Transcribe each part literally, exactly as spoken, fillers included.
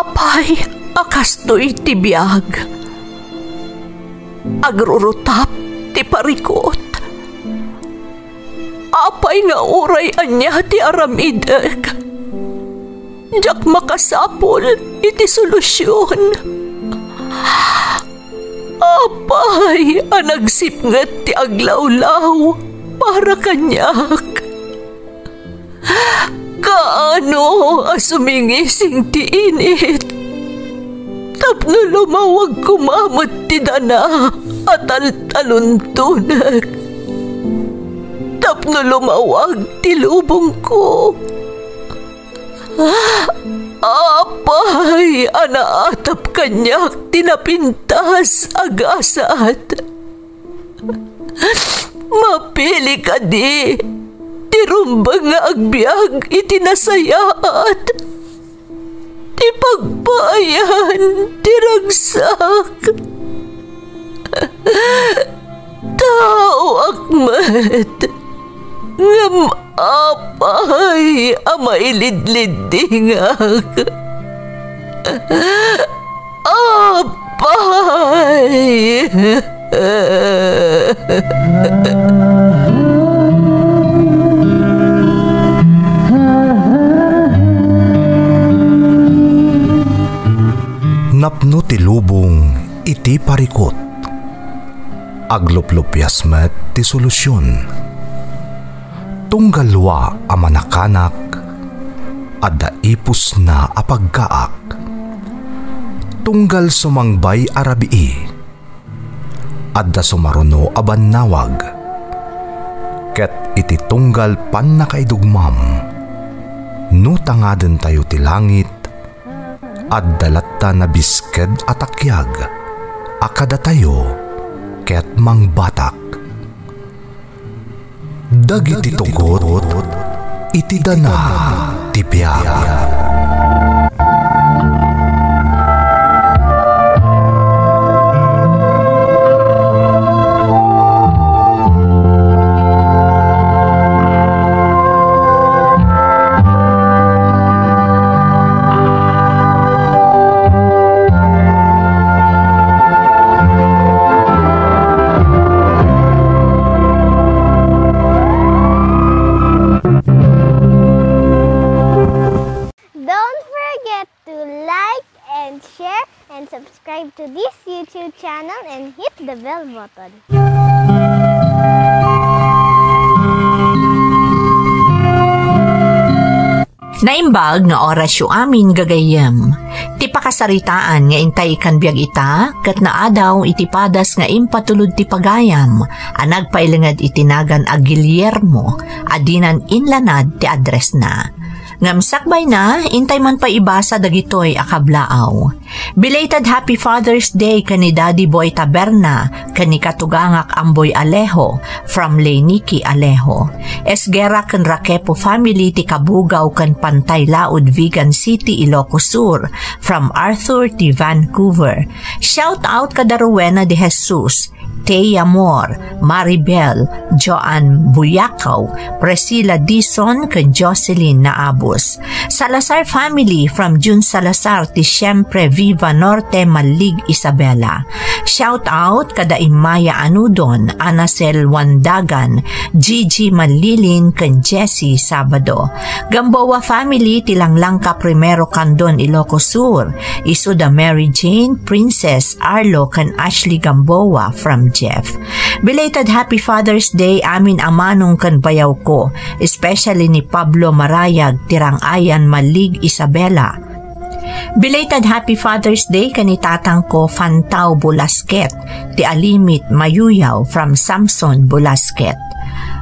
Apay a kastoy ti biag? Agrurutap ti parikut. Apay nga uray ania ti aramidek, diak makasapul iti solusion. Apay a nagsipnget ti aglawlaw para kaniak. Kaano a sumingising ti init tapno lumawag koma met ti dana a taltaluntonek, tapno lumawag ti lubongko. Apay a naatap kaniak ti napintas a gasat. Mapili kadi ti rumbeng nga agbiag iti nasayaat, ti pagpaayan ti ragsak. Taoak met, ngem apay a mailidliddingak? Apay! Napno ti lubong iti parikut. Agluplupias met ti solusion. Tunggal wa a manakanak, adda ipusna a paggaak. Tunggal sumangbay a rabii, adda sumaruno a bannawag. Ket iti tunggal pannakaidugmam, no tangadentayo ti langit, adda latta nabisked a takiag a kadatayo ket mangbatak. Dagiti tugot iti dana ti biag. Don't forget to like and share and subscribe to this YouTube channel and hit the bell button. Naimbag nga orasyo amin, gagayyem. Ti pakasaritaan nga intay ikkan biag ita, ket naadaw iti padas nga impatulod ti pagayam a nagpailenged iti nagan a Guillermo a dinan inlanad ti addressna. Ngem sakbayna, intay man pay ibasa dagitoy a kablaaw. Belated Happy Father's Day ken ni Daddy Boy Taberna ken ni katugangak Amboy Alejo from Leynicki Alejo. Esguerra ken Raquepo family ti Cabugao ken Pantay Laud, Vigan City, Ilocos Sur, from Arthur ti Vancouver. Shout out kada Rowena de Jesus, Tey Amor, Maribel, Joan Buyakaw, Priscilla Dizon, ken Jocelyn Naabus. Salazar family from Jun Salazar ti Siempre Viva Norte, Mallig, Isabela. Shout out kada Immaya Anudon, Anacel Wandagan, Gigi Malilin, ken Jessie Sabado. Gamboa family ti Langlangka Primero Candon, Ilocos Sur. Isu da Mary Jane, Princess, Arlo, ken Ashley Gamboa from Jeff. Belated Happy Father's Day amin a manong ken bayawko, especially ni Pablo Marayag ti Rang-ayan, Mallig, Isabela. Belated Happy Father's Day ken ni tatangko Fantao Bulasket ti Alimit, Mayuyaw from Samson Bulasket.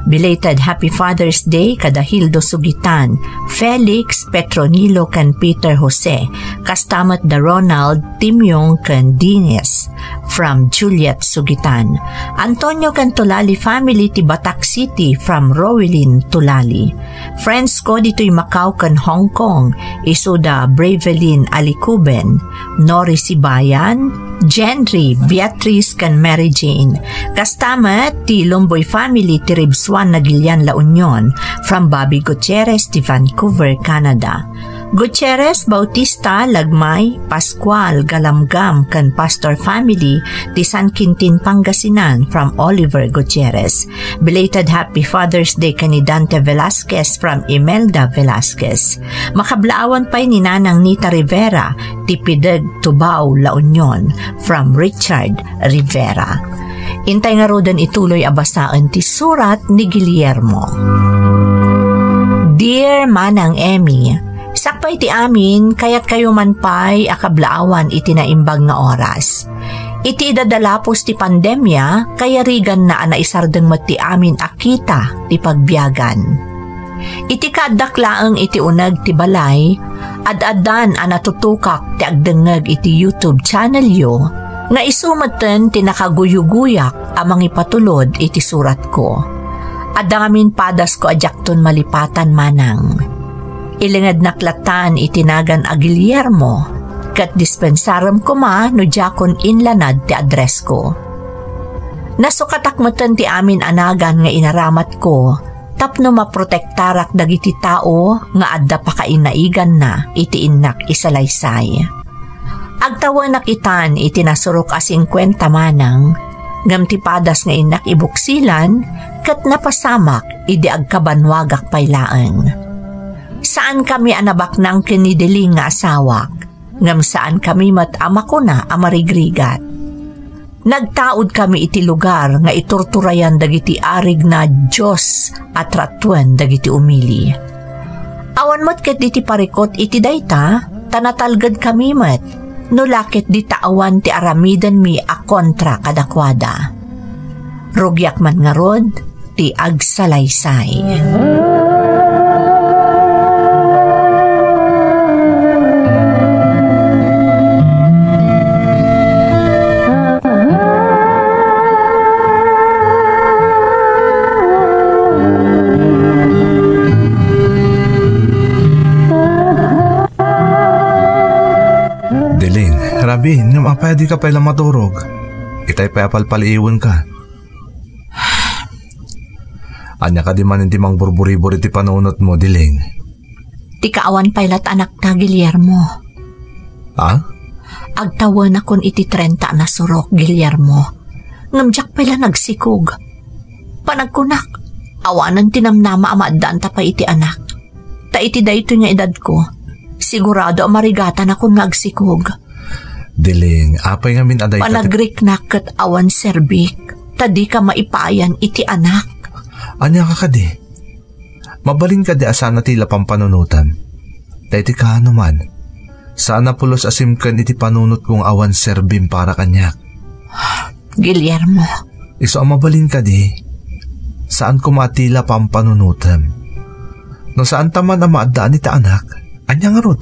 Belated Happy Father's Day kada Hildo Sugitan, Felix, Petronilo, ken Peter Jose, kasta met da Ronald, Timyong, ken Dennis from Juliet Sugitan. Antonio ken Tulali family ti Batac City from Rowelyn Tulali. Friends ko ditoy Macau ken Hong Kong, isu da Bravelyn Alikuben, Nori Sibayan, Jenry, Beatrice, ken Mary Jane. Kasta met ti Lumboy family ti Ribsuan Nagilian, La Union, from Bobby Gutierrez ti Vancouver, Canada. Gutierrez, Bautista, Lagmay, Pascual, Galamgam, ken Pastor family ti San Quintin, Pangasinan, from Oliver Gutierrez. Belated Happy Father's Day ken ni Dante Velasquez from Imelda Velasquez. Makablaawan pay ni Nanang Nita Rivera, ti Pideg, Tubao, La Union, from Richard Rivera. Intay ngaruden ituloy a basaen ti surat ni Guillermo. Dear Manang Emmy, sakbay ti amin, kayatkayo man pay a kablaawan iti naimbag nga oras. Iti idadalapos ti pandemia, kayariganna a naisardeng met ti amin a kita ti pagbiagan. Iti kaaddak laeng iti uneg ti balay, ad-addan a natutukak ti agdengngeg iti YouTube channelyo nga isu metten ti nakaguyuguyak a mangipatulod iti suratko. Adda ngamin padasko a diakton malipatan, Manang. Ilingednak lattan iti nagan a Guillermo, ket dispensarem koma no diakon inlanad ti addressko. Nasukatak metten ti amin a nagan nga inaramatko tapno maprotektarak dagiti tao nga adda pakainaiganna iti innak isalaysay. Agtawenak itan iti nasurok a singkuenta, Manang, ngem ti padas nga innak ibuksilan ket napasamak idi agkabannuagak pay laeng. Saankami a nabaknang ken ni Deling nga asawak, ngem saankami met a makuna a marigrigat. Nagtaudkami iti lugar nga iturturayan dagiti arigna Dios a tratuen dagiti umili. Awan met ketdi ti parikut iti dayta, ta natalgedkami met, no la ketdi ta awan ti aramidenmi a kontra kadakuada. Rugiak man ngarud ti agsalaysay. Deling, Rabin, ngem apay a dika pay la maturog? Itay pay a palpaliiwenka. Ania kadi manen ti mangburburibor iti panunotmo, Deling? Ti kaawan pay la ti anakta, Guillermo. Ha? Agtawenakon iti trenta a nasurok, Guillermo. Ngem diak pay la nagsikog. Panagkunak, awanen ti namnama a maaddaanta pay iti anak. Ta iti daytoy nga edadko, sigurado a marigatanakon nga agsikog. Deling, apay ngamin a dayta ti Panagriknak ket awan serbik, ta dika maipayan iti anak. Ania ka kadi? Mabalin kadi a saan a ti la pampanunotem? Ta iti kaano man, saan a pulos a simken iti panunotko nga awan serbim para kaniak. Guillermo. Isu a mabalin kadi, saan koma a ti la pampanunotem. No saanta man a maaddaan iti anak, ania ngarud?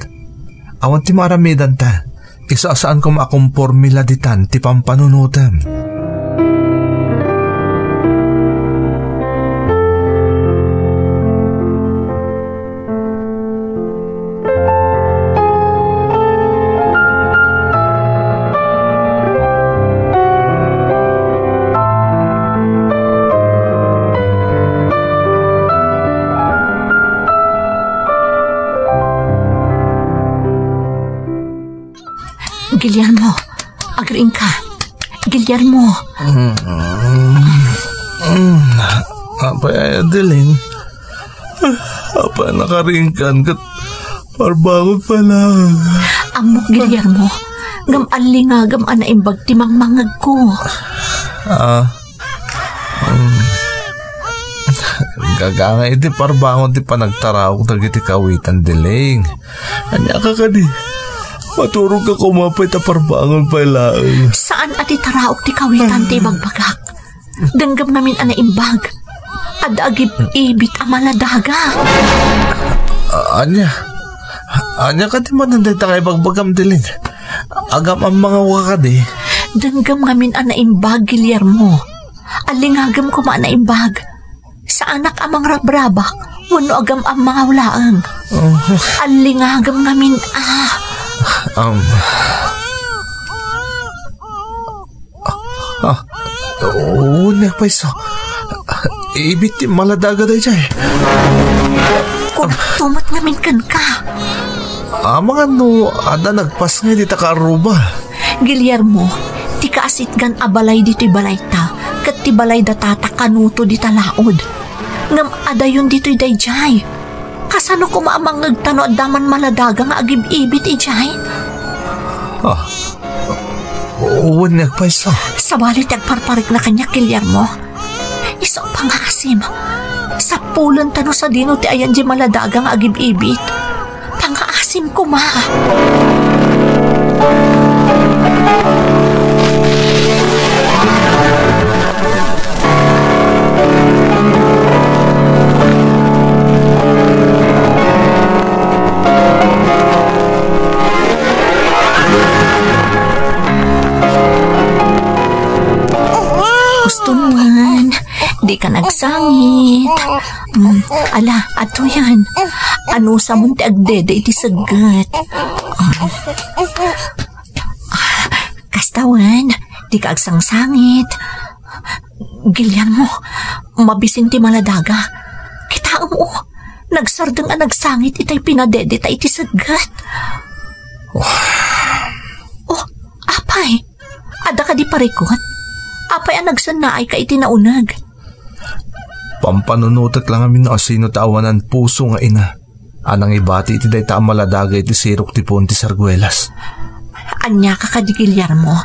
Awan ti maaramidanta. Isu a saan koma a komporme la ditan ti pampanunotem. Guillermo, agriingka. Guillermo. Mm, mm, mm. Apay, Adeline? Apay, nakariingkan ket parbangon pay laeng. Ammok, Guillermo. Ngem allingagem a naimbag ti mangmangegko. Ah, mm. Gagangay iti parbangon ti panagtaraok dagiti kawitan, Deling. Ania ka kadi? Maturog ka koma pay ta parbangon pay laeng. Saan a ti taraok ti kawitan ti ibagbagak. Denggem ngamin a naimbag. Adda agib-ibit a maladaga. A-, ania? Ania kadi manen dayta nga ibagbagam, Deling? Agam-ammangawka kadi? Denggem ngamin a naimbag, Guillermo. Allingagem koma a naimbag. Saanak a mangrabrabak wenno agam-ammangaw laeng. Oh. Allingagem ngamin a. Um. Ah, oh, napayso. Ibit ti maladaga daydiay. Kunam met ngamin kenka. Amangan no adda nagpasngay dita kaarruba. Guillermo, ti kaasitgan a balay ditoy balayta, ket ti balay da tata kanuto dita laod. Ngem adayon ditoy daydiay. Kasano koma a mangngegta no adda man maladaga nga agib-ibit idiay? Ah, wen nga agpayso. Sabali ti agparparikna kaniak, Guillermo. Isu a pangaasim. Sapulenta no sadino ti ayan di maladaga nga agib-ibit. Pangaasim koma. Gusto mo man. Di ka nagsangit. Mm, ala, ato yan. Anusam ti agdede iti segget. Mm. Kasta wen, di ka agsangsangit. Guillermo, mabisin ti maladaga. Kitaem, o, nagsardeng a nagsangit itay pinadedeta iti segget. Oh, apay, adda kadi parikut? Apay a nagsennaayka iti nauneg? Pampanunotek la ngamin no asino ti awanan puso nga ina a nangibati iti dayta a maladaga iti sirok ti puon ti sarguelas. Ania ka kadi, Guillermo?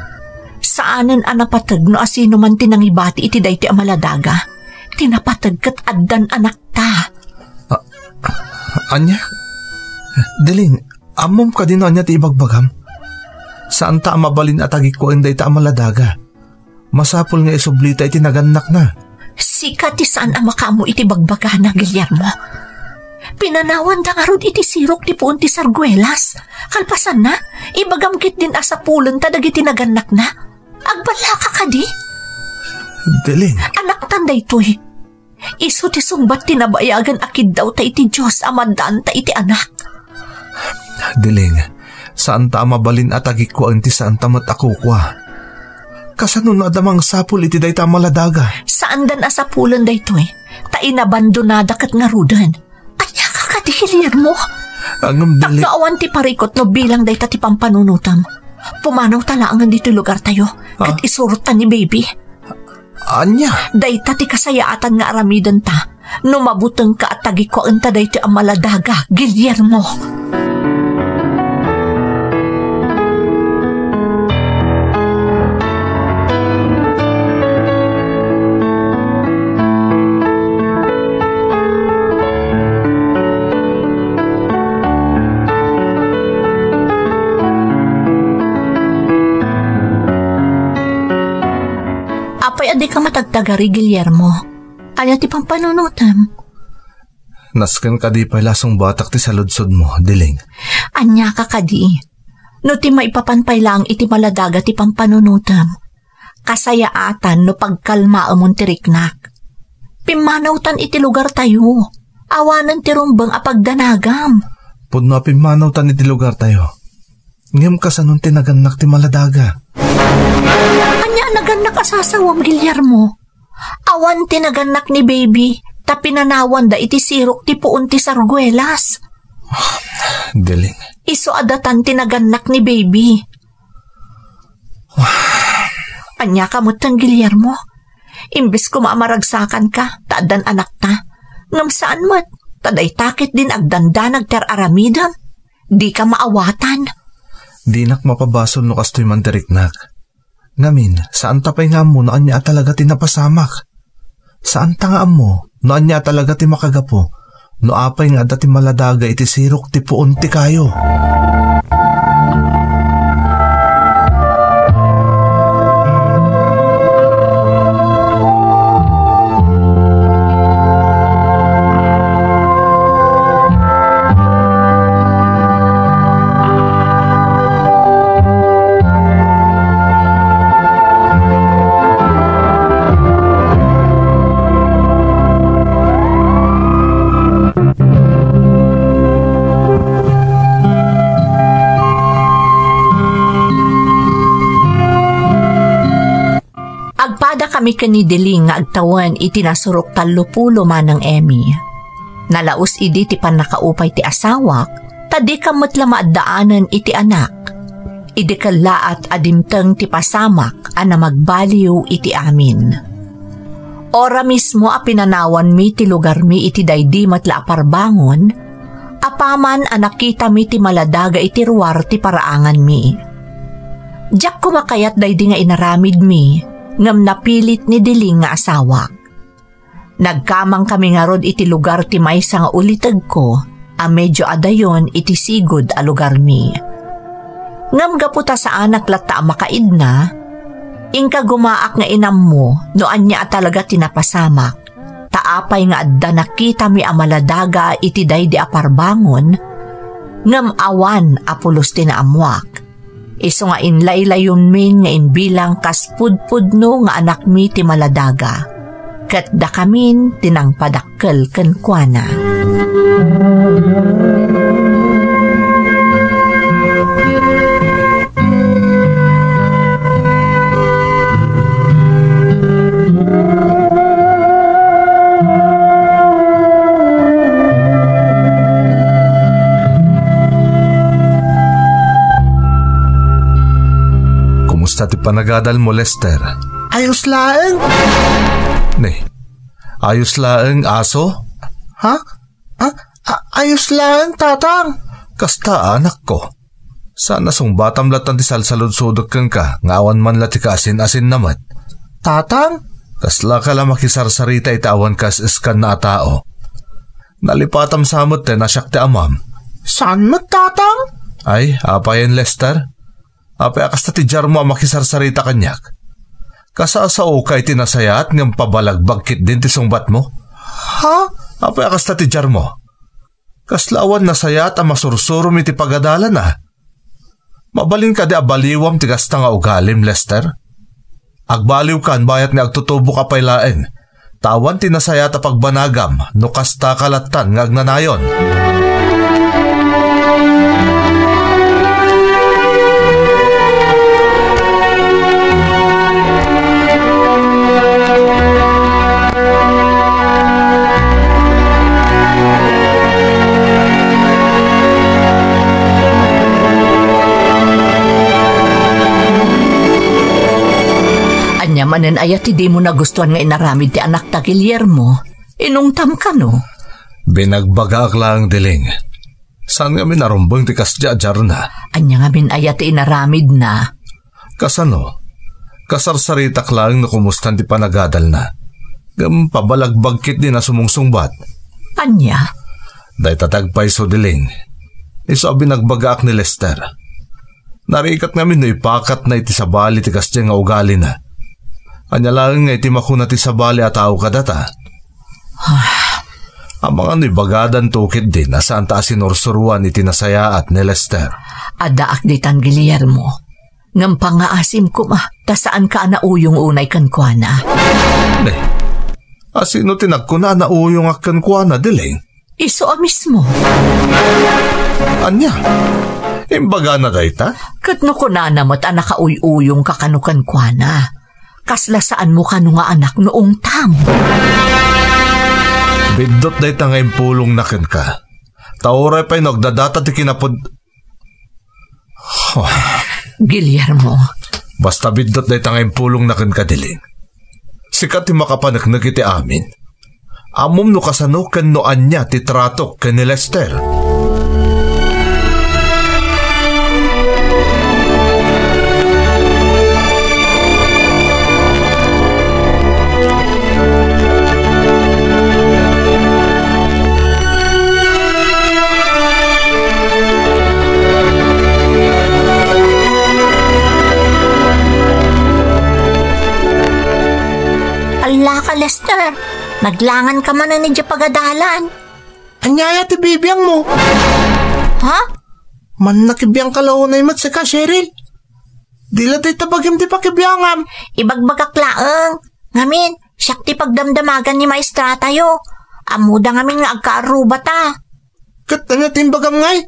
Saanen a napateg no asino man ti nangibati iti daytoy a maladaga. Ti napateg ket addan anakta. A-, ania? Deling, ammom kadi no ania ti ibagbagam? Saanta a mabalin a tagikkuaen dayta a maladaga. Masapul nga isublita iti nagannakna. Sika ti saan a makaammo iti bagbagana, Guillermo. Pinanawanda ngarud iti sirok ti puon ti sarguelas. Kalpasanna, ibagam ketdin a sapulenta dagiti nagannakna. Agballaka kadi? Deling. Anaktan daytoy. Isu ti sungbat ti nabayagen a kiddawta iti Dios a maddanta iti anak. Deling, saanta a mabalin a tagikkuaen ti saanta met a kukua. Kasano no adda mangsapul iti dayta a maladaga? Saandan a sapulen daytoy, ta inabandonada ket ngaruden. Ania ka kadi, Guillermo? Ngem, Deling. Tapno awan ti parikut no bilang dayta ti pampanunotam. Pumanawta laengen ditoy lugartayo, ket Ah? isurotta ni baby. Ania? Dayta ti kasayaatan nga aramidenta no mabutengka a tagikkuaenta daytoy a maladaga, Guillermo. Apay a dika matagtagari, Guillermo? Ania ti pampanunotem? Nasken kadi pay la sungbatak ti saludsodmo, Deling. Ania ka kadi? No ti maipapan pay laeng iti maladaga ti pampanunotem, kasayaatan no pagkalmaemon ti riknak. Pimmanawtan iti lugartayo. Awanen ti rumbeng a pagdanagam. Pudno a pimmanawtan iti lugartayo. Ngem kasanon ti nagannak ti maladaga? Ania a nagannak a sasawam, Guillermo? Awan ti nagannak ni baby, ta pinanawanda iti sirok ti puon ti sarguelas. Deling. Isu a datan ti nagannak ni baby. Ania ka metten, Guillermo? Imbes koma a maragsakanka, ta addan anakta. Ngem saan met, ta dayta ketdin agdandanag ti ar-aramidem. Dika maawatan. Dinak mapabasol no kastoy man ti riknak. Ngamin, saanta pay nga ammo no ania a talaga ti napasamak. Saanta nga ammo no ania a talaga ti makagapu no apay nga adda ti maladaga iti sirok ti puon ti kayo. Agpadakami ken ni Deling nga agtawen iti nasurok tallo pulo maneng Emmy. Nalaus idi ti pannakaupay ti asawak, ta dika met la maaddaanen iti anak. Idi kellaat a dimteng ti pasamak a namagbaliw iti amin. Ora mismo a pinanawanmi ti lugarmi iti daydi met la a parbangon, apaman a nakitami ti maladaga iti ruar ti paraanganmi. Diak koma kayat daydi nga inaramidmi, ngem napilit ni Diling nga asawak. Nagkamangkami ngarud iti lugar ti maysa nga ulitegko a medio adayon iti sigud a lugarmi. Ngem gapu ta saanak latta a makaidna, inkagumaak nga inammo no ania a talaga ti napasamak, ta apay nga adda nakitami a maladaga iti daydi a parbangon, ngem awan a pulos ti naammuak. Isu nga inlaylayonmin nga imbilang kas pudpudno nga anakmi ti maladaga, ket dakamin ti nangpadakkel kenkuana. Kumusta ti panagadalmo, Lester? Ayos laeng. Ne, ayos laeng, aso? Ha? Ah, a-, ayos laeng, Tatang. Kasta, anakko. Saan a sungbatam latta ti salsaludsodek kenka nga awan man la ti kaasin-asinna met. Tatang? Kaslaka la makisarsarita iti awan kaes-eskanna a tao. Nalipatam sa met ta siak ti amam. Saan met, Tatang? Ay, apayen, Lester? Apay a kasta ti diarmo a makisarsarita kaniak? Kasasaoka iti nasayaat ngem pabalagbag ketdin ti sungbatmo? Ha? Apay a kasta ti diarmo? Kasla awan nasayaat a masursurom iti pagadalana? Mabalin kadi a baliwam ti kasta nga ugalim, Lester? Agbaliwkan bayat nga agtutubok a pay laeng, ta awan ti nasayaat a pagbanagam no kasta ka lattan nga agnanayon. Ania manen aya ti dimo nagustuan nga inaramid ti anakta, Guillermo? Inungtam kano? Binagbagaak laeng, Diling. Saan ngamin a rumbeng ti kasdiay a diarna? Ania ngamin aya ti inaramidna? Kasano? Kasarsaritak laeng no kumustan ti panagadalna. Ngem pabalagbag ketdin a sumungsungbat. Ania? Dayta ti agpayso, Diling. Isu a binagbagaak ni Lester. Narigat ngamin no ipakatna iti sabali ti kasdiay nga ugalina. Ania laeng nga iti makuna ti sabali a tao kadata? Amangan no ibagadanto ketdin a saanta a sinursuroan iti nasayaat ni Lester. Addaak ditan, Guillermo. Ngem pangngaasim koma ta saanka a nauyong unay kenkuana. Ne, a sino ti nagkuna a nauyongak kenkuana, Diling? Isu a mismo. Ania? Imbagana dayta? Ket no kunana met a nakauyuyongka kano kenkuana, kasla saanmo kano nga anak no ungtam? Biddut dayta nga impulongna kenka. Ta uray pay no agdadata ti kinapud-, Guillermo. Basta biddut dayta nga impulongna kenka, Diling. Sika ti makapaneknek iti amin. Ammom no kasano ken no ania ti tratok ken ni Lester. Alla ka, Lester. Naglangan ka manen idiay pagadalan. Ania aya ti bibiangmo? Ha? Mannakibiang ka la unay met sika, Cheryl? Di la dayta bagim ti pakibiangam. Ibagbagak laeng. Ngamin, siak ti pagdamdamagan ni maestratayo. Ammoda ngamin nga agkaarrubata. Ket ania ti imbagam ngay?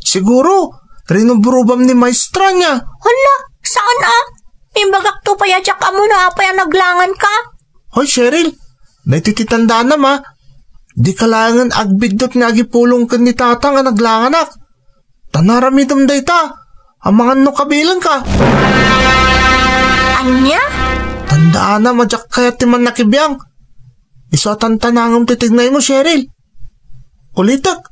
Siguro, rinubrubam ni maestra nia. Hala, saan a? Imbagakto pay a diak ammo no apay a naglangan ka. Hoy, Cheryl, daytoy ti tandanam, a. Dika laengen agbiddut nga agipulong ken ni Tatang a naglanganak. Ta naramidem dayta, amangan no kabilenka. Ania? Tandaanam a diak kayat ti mannakibiang. Isu a tantanangem ti tignaymo, Cheryl. Ulitek,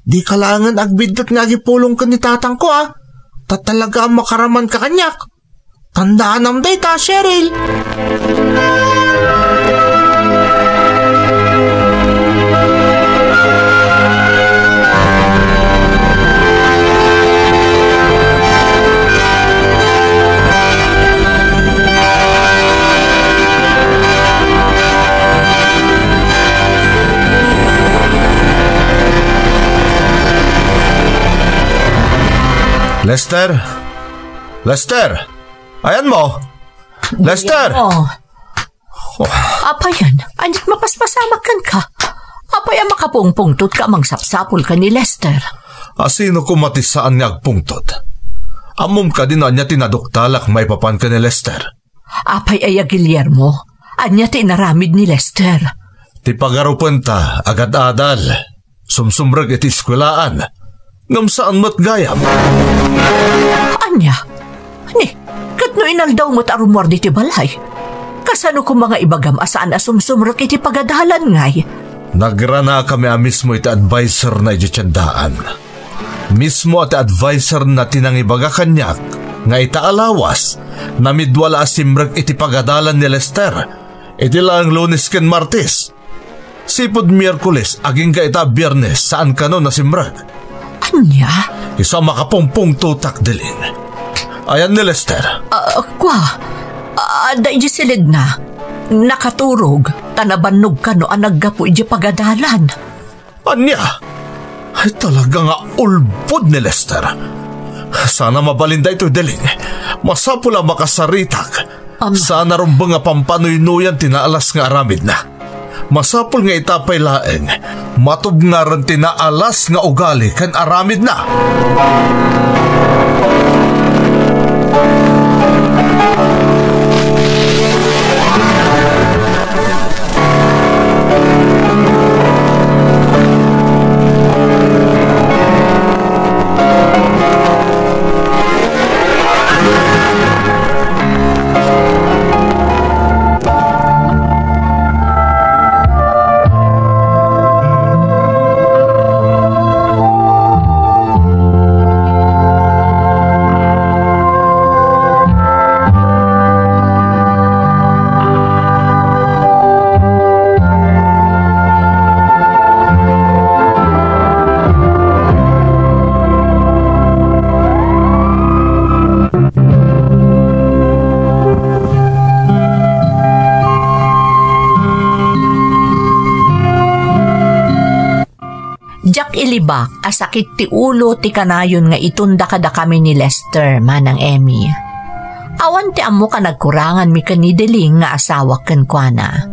dika laengen agbiddut nga agipulong ken ni tatangko, a. Ta talaga a makaramanka kaniak. Tandaanam dayta, Cheryl. Lester? Lester! Ayanmo? Lester! Guillermo. Oh. Apay, ania ti mapaspasamak kenka? Apay a makapungpungtotka a mangsapsapul ken ni Lester? A sino koma ti saan nga agpungtot? Ammom kadi no ania ti naduktalak maipapan ken ni Lester? Apay aya, Guillermo? Ania ti inaramid ni Lester? Ti pagarupenta, agad-adal. Sumsumrek iti eskuelaan. Ngem saan met gayam. Ania? Ni, ket no inaldaw met a rummuar ditoy balay? Kasano koma nga ibagam a saan a sumsumrek iti pagadalan ngay? Nagranakami a mismo iti advisorna idiay tiendaan. Mismo a ti advisorna ti nangibaga kaniak nga ita a lawas, namidua la a simrek iti pagadalan ni Lester, iti laeng Lunes ken Martes. Sipud Miyerkules agingga ita a Biernes, saan kano nasimrek. Ania? Isu a makapungpungtotak, Deling. Ayan ni Lester? Ah, kua, ah, adda idiay siledna. Nakaturog, ta nabannog kano a naggapu idiay pagadalan. Ania? Ay, talaga nga ulbod ni Lester. Saan a mabalin daytoy, Deling. Masapul a makasaritak. Am- Saan a rumbeng a pampanuynuyan ti naalas nga aramidna. Masapul nga ita pay laeng matubngaren ti naalas nga ugali ken aramidna. Diak ilibak a sakit ti ulo ti kanayon nga itunda kadakami ni Lester, Manang Emmy. Awan ti ammok a nagkuranganmi ken ni Deling nga asawak kenkuana.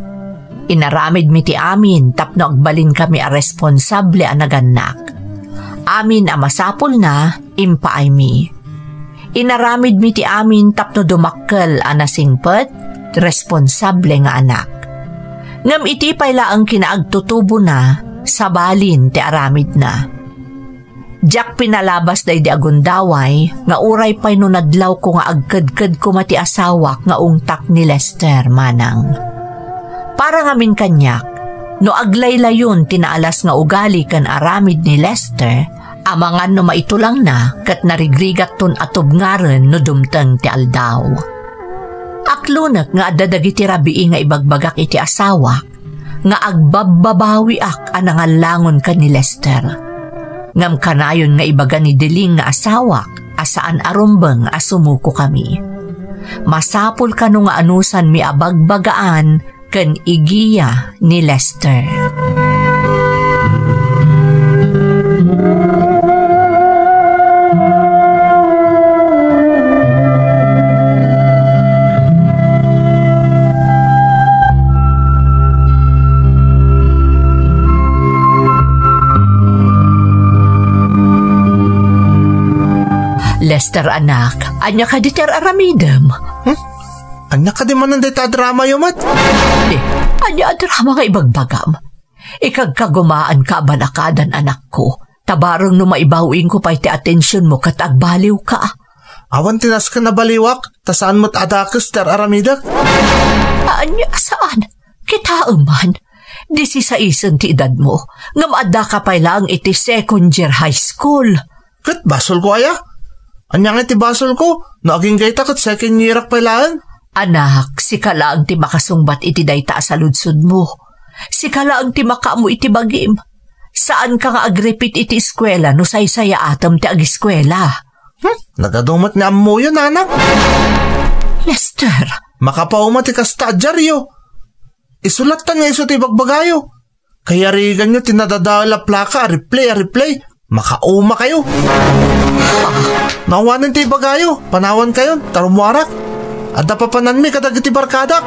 Inaramidmi ti amin tapno agbalinkami a responsable a nagannak. Amin a masapulna, impaaymi. Inaramidmi ti amin tapno dumakkel a nasingpet, responsable nga anak. Ngem iti pay laeng kinaagtutubona, sabalin ti aramidna. Diak pinalabas daydi a gundaway nga uray pay no nadlawko nga agkedked koma ti asawak nga ungtak ni Lester, Manang. Para ngamin kaniak, no aglaylayon ti naalas nga ugali ken aramid ni Lester, amangan no maitulangna ket narigrigatton a tubngaren no dumteng ti aldaw. Aklonek nga adda dagiti rabii nga ibagbagak iti asawak nga agbabbabawiak a nangallangon ken ni Lester. Ngem kanayon nga ibaga ni Deling nga asawak a saan a rumbeng a sumukokami. Masapul kano nga anusanmi a bagbagaan ken igiya ni Lester. Lester, anak, ania kadi ti ar-aramidem? Hmm? Ania kadi manen dayta a dramayo met? Di, ania a drama nga ibagbagam? Ikagkagumaanka a balakadan, anakko. Ta bareng no maibaw-ingko pay ti atensionmo ket agbaliwka. Awan ti nasken a baliwak, ta saan met a dakes ti ar-aramidek. Ania, saan? Kitaem man, disisaisen ti edadmo, ngem addaka pay laeng iti second year high school. Ket basolko aya? Ania ngay ti basolko no agingga ita ket second yearak pay laeng? Anak, sika laeng ti makasungbat iti dayta a saludsodmo. Sika laeng ti makaammo iti bagim. Saanka nga agripit iti eskuela no saysayaatem ti ageskuela. Hmm? Nagadu met nga ammoyo, nanang. Lester. Makapauma ti kasta a diario. Isulattan nga isu ti ibagbagayo. Kayariganyo ti nadadael a plaka a replay a replay. Makauma kayo. Nawanen ti ibagayo. Panawan kayon, ta rummuarak. Adda papananmi kadagiti barkadak.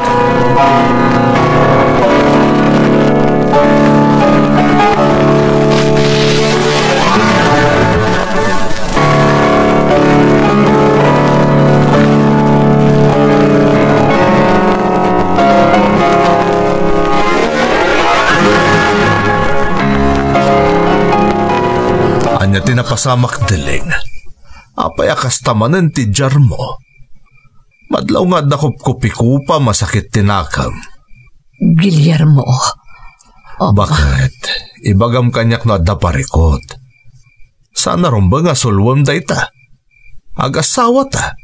Ania ti napasamak, Deling? Apay a kasta manen ti diarmo? Madlaw nga adda kupkupikupam a sakit ti nakem. Guillermo. Opo. Baket? Ibagam kaniak no adda parikut. Saan a rumbeng a sulwem dayta. Agasawata.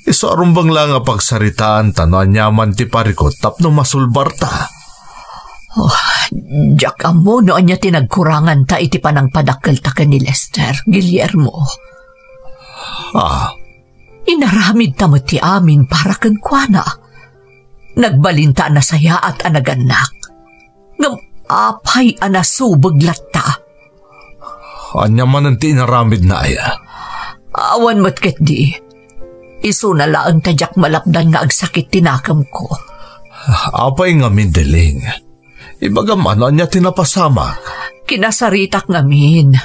Isu a rumbeng laeng a pagsaritaanta no aniaman ti parikut tapno masulbarta. Oh, diak ammo no ania ti nagkuranganta iti panangpadakkelta ken ni Lester, Guillermo. Ah. Inaramidta met ti amin para kenkuana. Nagbalinta a nasayaat a nagannak. Ngem apay a nasubeg latta? Ania manen ti inaramidna aya? Awan met ketdi. Isuna laeng ta diak malapdan nga agsakit ti nakemko. Apay ngamin, Deling? Ibagam no ania ti napasamak. Kinasaritak ngamin.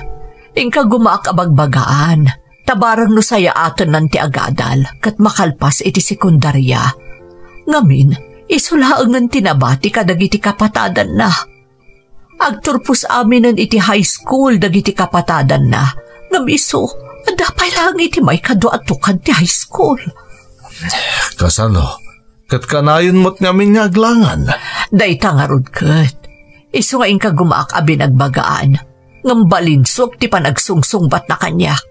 Inka gumaak a bagbagaan. Ta bareng no sayaatennan ti agadal ket makalpas iti sekundaria. Ngamin, isu laengen ti nabati kadagiti kapatadanna. Agturpos aminen iti high school dagiti kapatadanna, ngem isu, adda pay laeng iti maikadua a tukad ti high school. Kasano? Ket kanayon met ngamin nga aglangan? Dayta ngarud ket, isu nga inka gumaak a binagbagaan, ngem balinsuak ti panagsungsungbatna kaniak.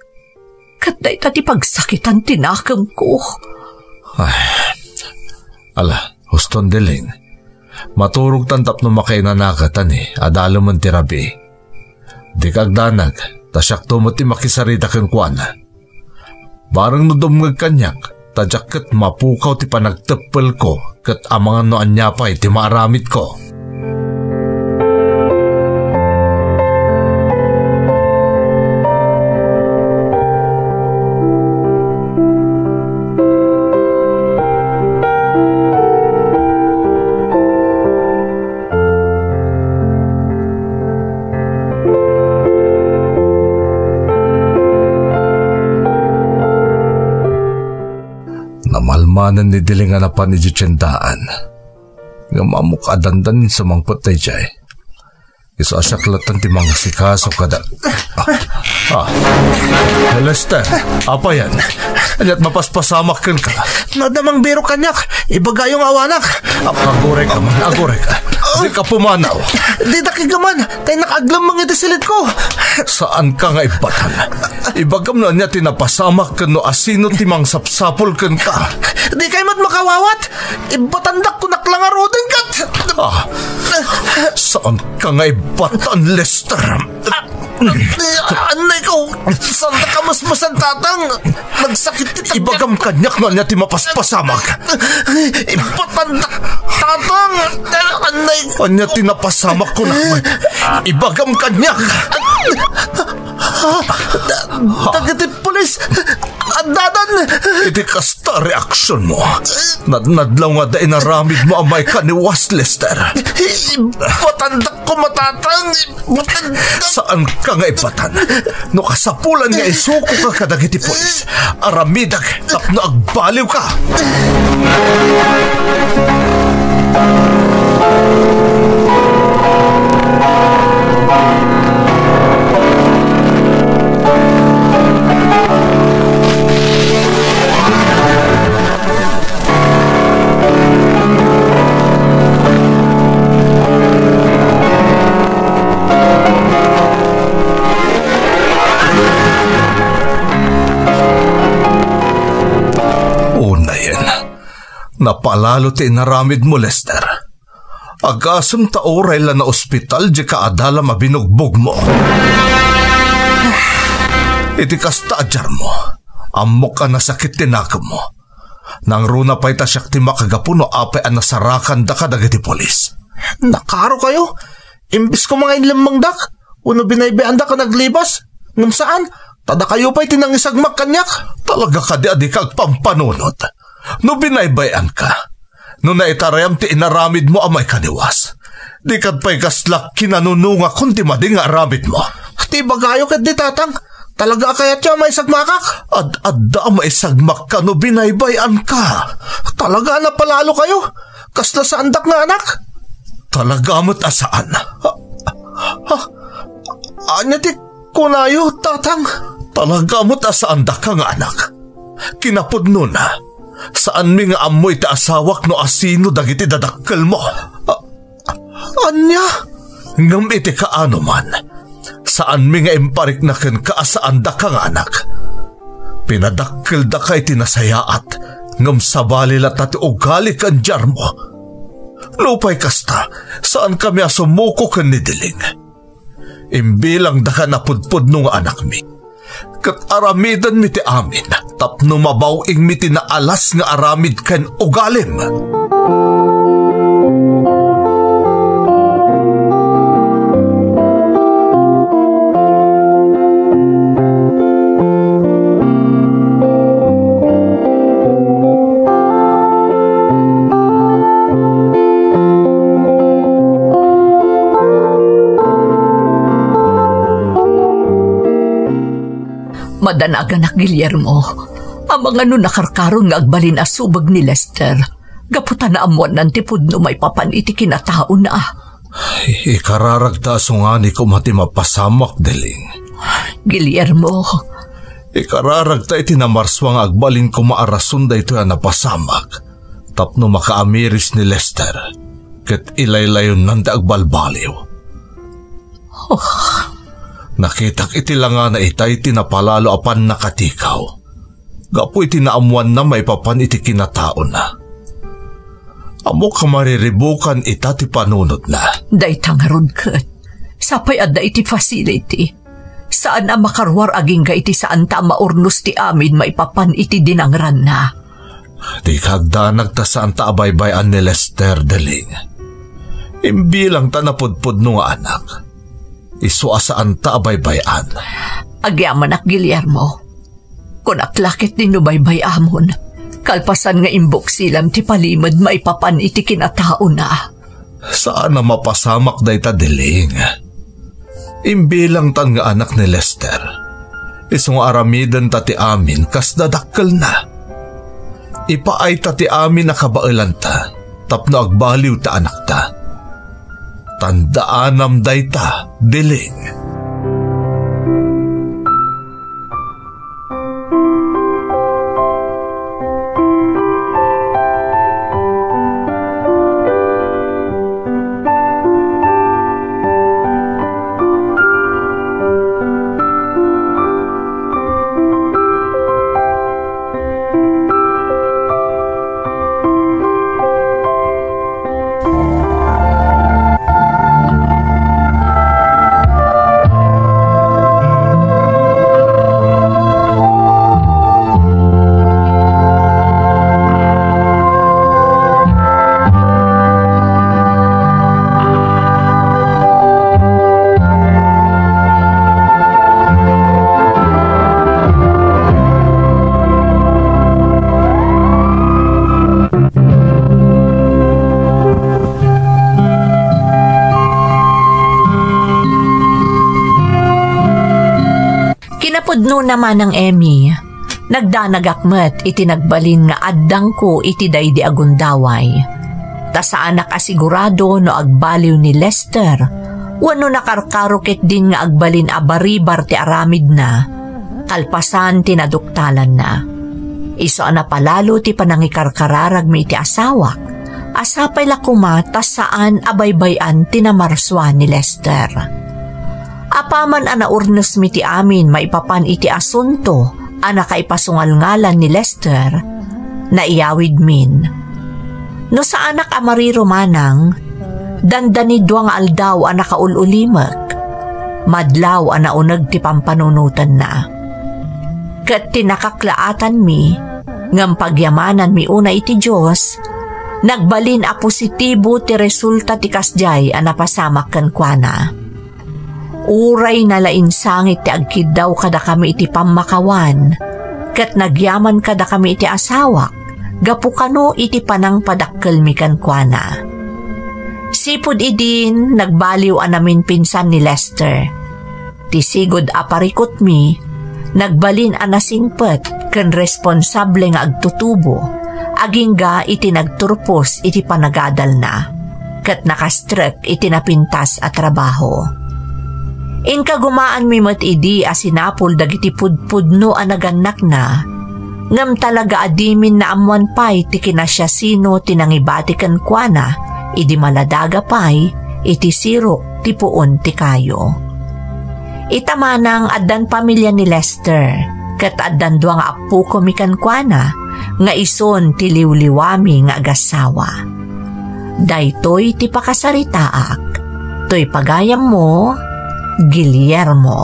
Ket dayta ti pagsakitan ti nakemko. Ay, ala, huston, Deling. Maturogtan tapno makainanaka ta ni adalemen ti rabii. Dika agdanag, ta siakto met ti makisarita kenkuana. Bareng no dumngeg kaniak, ta diak ket mapukaw ti panagteppelko ket amangan no ania pay ti maaramidko. Namalmanen ni Deling a napan idiay tiendaan. Ngem ammok a dandan sumangpet daydiay. Isu a siak latta ti mangasikaso kada. Ah. Ah. Lester, apayan? Ania't mapaspasamak kenka? No adda mangbirok kaniak, ibagayo nga awanak. Aguray ka man, aguray ka. Dika pumanaw. Dida kigaman, ta innak aglemmeng iti silitko. Saan ka nga ibbatan? Ibagam no ania ti napasamak ken no asino ti mangsapsapul kenka. Dikay met makawawat. Ibbatandak kunak la ngaruden ket. Ah, saan ka nga ibbatan, Lester? Anay ko, saan ka masmasan, Tatang? Nagsakit ti tagyan. Ibagam kaniak no ania ti mapaspasamak. Ibatandak, Tatang. Anay ko. Ania ti napasamak kunak? Ibagam kaniak. Dagiti pulis, addadan. Iti kasta reaksionmo, nadnadlaw nga adda inaramidmo a maikaniwas, Lester. Ibatandak koma, Tatang. Ibatandak. Saan ka nga ibatan? No kasapulan nga isuko ka kadagiti pulis, aramidek tapno agbaliw ka. Napalalo ti inaramidmo, Lester. Agasem ta uray la naospital diay kaadalam a binugbogmo. Iti kasta a Jarmo, ammok a nasakit ti nakemmo. Nangruna pay ta siak ti makagapu no apay a nasarakandaka dagiti pulis. Nakaaro kayo? Imbes koma nga inlemmengdak, wenno binaybay-andak a naglibas, ngem saan, ta dakayo pay ti nangisagmak kaniak. Talaga kadi a dika agpampanunot? No binaybay-anka, no naitarayam ti inaramidmo a maikaniwas, dika pay kasla kinanunongakon ti madi nga aramidmo. Ti ibagayo ketdi, Tatang, talaga a kayatyo a maisagmakak? Ad-adda a maisagmakka no binaybay-anka. Talaga a napalalo kayo? Kasla saandak nga anak? Talaga met a saan. Ha? Ania ti kunayo, Tatang? Talaga met a saandaka nga anak. Kinapudnona, saanmi nga ammo iti asawak no asino dagiti dadakkelmo. A-, ania? Ngem iti kaanoman, saanmi nga imparikna kenka a saandaka nga anak. Pinadakkeldaka iti nasayaat, ngem sabali latta ti ugali ken Jarmo. Nupay kasta, saankami a sumuko ken ni Deling. Imbilangdaka napudpudno nga anakmi, ket aramidenmi ti amin tapno mabaw-ingmi ti naalas nga aramid ken ugalim. Madanaganak, Guillermo. Amangan no nakarkaron nga agbalin a subeg ni Lester, gapu ta naammoannan ti pudno maipapan iti kinataona. Ikararagta a sungani koma ti mapasamak, Deling. Guillermo. Ikararagta iti namarsua nga agbalin koma a rason daytoy a napasamak tapno makaamiris ni Lester ket ilaylayonnan ti agbalbaliw. Oh. Nakitak iti langana itay ti napalalo a pannakatikaw gapu iti naammoanna maipapan iti kinataona. Ammok a mariribukan ita ti panunotna. Dayta ngarud ket, sapay adda iti facility, saan a makaruar agingga iti saanta a maurnos ti amin maipapan iti dinangranna. Dika agdanag ta saanta a baybay-an ni Lester, Deling. Imbilangta napudpudno nga anak. Isu a saanta a baybay-an. Agyamanak, Guillermo. Kunak la ketdi no baybay-amon, kalpasan nga imbuksilam ti palimed maipapan iti kinataona. Saan a mapasamak dayta, Deling. Imbilangtan nga anak ni Lester. Isu nga aramidenta ti amin kas dadakkelna. Ipaayta ti amin a kabaelanta tapno agbaliw ta anakta. Tandaanam dayta, Deling. Kinapudnona, Manang Emmy, nagdanagak met iti nagbalin nga addangko iti daydi a gundaway. Ta saanak a sigurado no agbaliw ni Lester wenno nakarkaro ketdin nga agbalin a baribar ti aramidna, kalpasan ti naduktalanna. Isu a napalalo ti panangikarkararagmi iti asawak, a sapay la koma ta saan a baybay-an ti namarsua ni Lester. Apaman a naurnosmi ti amin maipapan iti asunto a nakaipasungalngalan ni Lester, naiyawidmin. No saanak a marirumanang, dandani dua nga aldaw a nakaul-ulimek. Madlaw a nauneg ti pampanunotenna. Ket ti nakaklaatanmi, ngem pagyamananmi unay iti Dios, nagbalin a positibo ti resulta ti kasdiay a napasamak kenkuana. Uray nalaing sangit ti agkiddaw kadakami iti pammakawan, ket nagyaman kadakami iti asawak, gapu kano iti panangpadakkelmi kenkuana. Sipud idin, nagbaliw a naminpinsan ni Lester. Ti sigud a parikutmi, nagbalin a nasingpet ken responsable nga agtutubo, agingga iti nagturpos iti panagadalna, ket nakastrek iti napintas a trabaho. Inkagumaanmi met idi a sinapul dagiti pudpudno a nagannakna, ngem talaga a dimin naammoan pay ti kinasiasino ti nangibati kenkuana idi maladaga pay iti sirok ti puon ti kayo. Ita manang addan pamilia ni Lester, ket addan dua nga appokomi kenkuana nga isun ti liwliwami nga agassawa. Daytoy ti pakasaritaak. Toy pagayammo, Guillermo.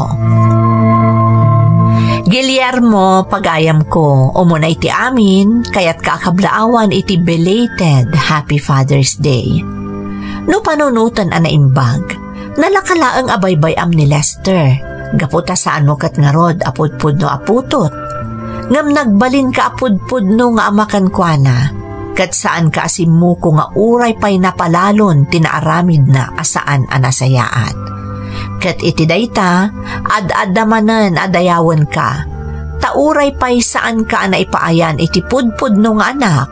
Guillermo, pagayamko, umuna iti amin, kayatka a kablaawan iti belated Happy Father's Day. No panunoten a naimbag, nalaka laeng a baybay-am ni Lester, gapu ta saanmo ket ngarud a pudpudno a putot. Ngem nagbalinka a pudpudno nga ama kenkuana, ket saanka a simmuko nga uray pay napalalon ti naaramidna a saan a nasayaat. Ket iti dayta, ad-adda manen a dayawenka, ta uray pay saanka a naipaayan iti pudpudno nga anak,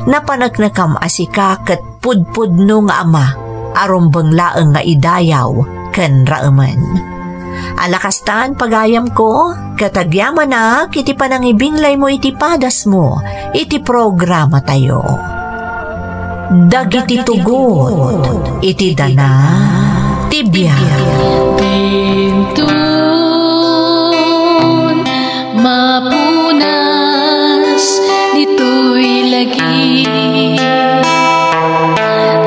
napaneknekam a sika ket pudpudno nga ama a rumbeng laeng nga idayaw ken raemen. Ala kastan, pagayamko, ket agyamanak iti panangibinglaymo iti padasmo iti programatayo. Dagiti tugot iti dana ti biag. Dintun mapunas ditoy lagi.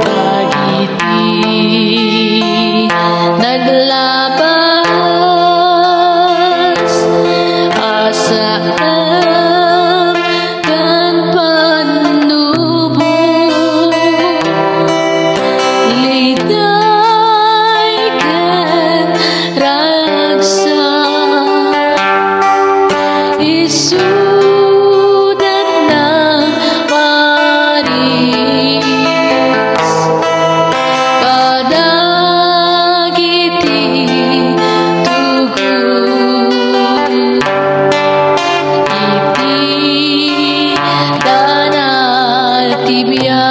Dagiti naglabas a saan ken pannubo, liday ken ragsak, isudat na paris kadagiti tugot iti dana ti biag.